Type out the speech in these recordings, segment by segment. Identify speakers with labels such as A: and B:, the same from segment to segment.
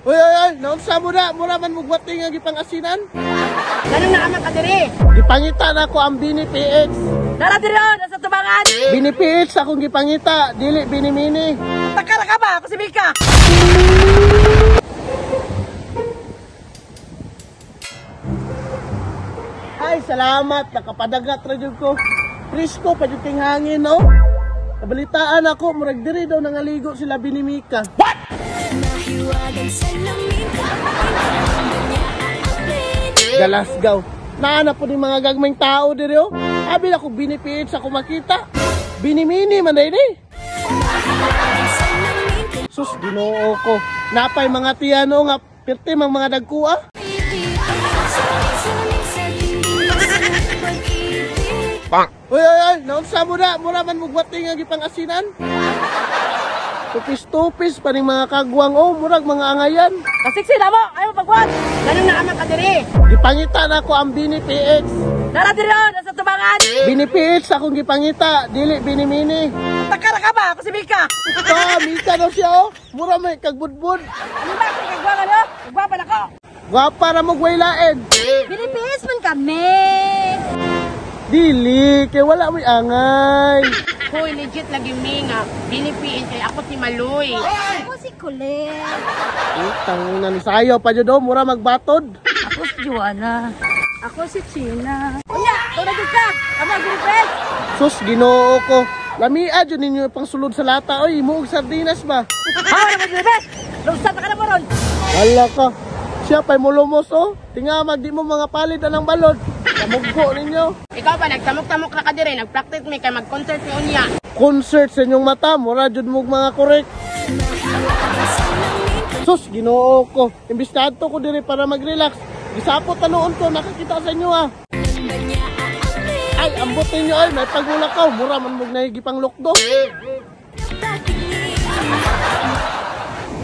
A: Uy, uy, uy, naunsa mo na, mura man mugwati nga gipangasinan.
B: Ganun na naman ka diri.
A: Gipangita na ko ang Bini PX.
B: Dara diri oh, nasa tubangan.
A: Bini PX akong gipangita, dili Bini Mini.
B: Takara ka ba? Ako si Mika.
A: Ay, salamat, nakapadagat ra jud ko. Presko pa jud ting hangin, no? Nabalitaan ako, murag diri daw nangaligo sila Bini Mika. Galasgaw. Naana po ni mga gagmayng tao diri oh. Abi na ko Bini PH ako makita. Bini Mini man dai ni. Sus, Ginoo ko. Napay mga tiyano nga pirti mang mga dagkua. Bang. Uy, uy, uy, naunsa mo na, mura man mugwati nga gipangasinan. Tupis-tupis pa ning mga kagwang oh, murag mga angayan.
B: Kasiksi na mo, ayaw pagwat. Ganun na naman ka diri.
A: Gipangita na ko ang Bini PX.
B: Dara diri oh, nasa tubangan.
A: Bini PX akong gipangita, dili Bini Mini.
B: Takara ka ba? Ako si Mika.
A: Pa, Mika daw siya oh. Mura may kagbudbud.
B: Ano ba? Kagwang ano? Kagwang pa nako.
A: Gwapa ra mo gwaylain.
B: Binipis man kami.
A: Dili, kay wala mo'y angay.
C: Hoy, legit lagi mi nga. Binipiin kay ako si Maloy.
D: Ako si Colette.
A: Utang na ni sayo pa jud oh, mura magbatod.
B: Ako si Joanna.
D: Ako si China.
B: Unya, tulad ka. Kami ang binipis.
A: Sus, Ginoo ko. Lamia jud ninyo pangsulod sa lata oy, muog sardinas ba?
B: Ha, naman binipis. Lusan na ka na mo ron.
A: Wala ka. Siya pa'y mulumos oh. Tinga magdi mo mga palid anang balod. Namugko ninyo.
C: Ikaw ba nagtamok-tamok na ka dire, nagpractice mi kay mag-concert ni unya.
A: Concert sa inyong mata, mura jud mo mga korek. Sus, Ginoo ko. Imbis na adto ko diri para mag-relax. Gisapot na noon ko nakakita sa inyo ah. Ay, ambot ninyo ay, may pagulakaw. Mura man mog nahigipang lukdo.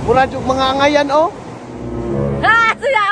A: Mura jud mga angayan oh.
B: Ha, siya